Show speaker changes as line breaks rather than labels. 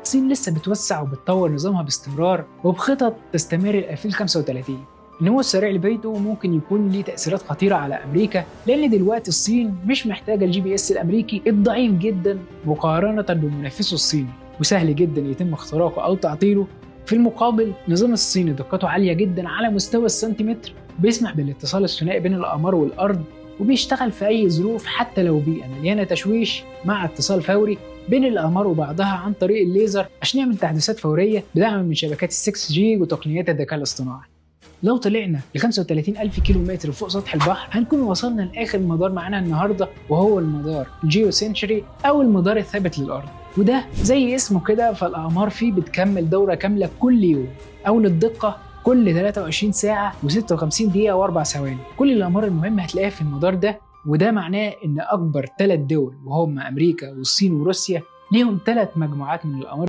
الصين لسه بتوسع وبتطور نظامها باستمرار وبخطط تستمر ل 2035. النمو السريع لبيدو ممكن يكون ليه تأثيرات خطيرة على أمريكا، لأن دلوقتي الصين مش محتاجة ال GPS الأمريكي الضعيف جدا مقارنة بمنافسه الصيني، وسهل جدا يتم اختراقه أو تعطيله. في المقابل نظام الصيني دقته عالية جدا على مستوى السنتيمتر، بيسمح بالاتصال الثنائي بين الأقمار والأرض، وبيشتغل في أي ظروف حتى لو بيئة مليانة تشويش، مع اتصال فوري بين الأقمار وبعضها عن طريق الليزر عشان يعمل تحديثات فورية بدعم من شبكات 6G وتقنيات الذكاء الاصطناعي. لو طلعنا ل 35 ألف كيلو متر فوق سطح البحر هنكون وصلنا لآخر مدار معانا النهاردة، وهو المدار ال geostationary أو المدار الثابت للأرض، وده زي اسمه كده، فالأقمار فيه بتكمل دورة كاملة كل يوم، أو للدقة كل 23 ساعة و56 دقيقة و4 ثواني. كل الأقمار المهمة هتلاقيها في المدار ده، وده معناه إن أكبر 3 دول وهم أمريكا والصين وروسيا ليهم 3 مجموعات من الأقمار.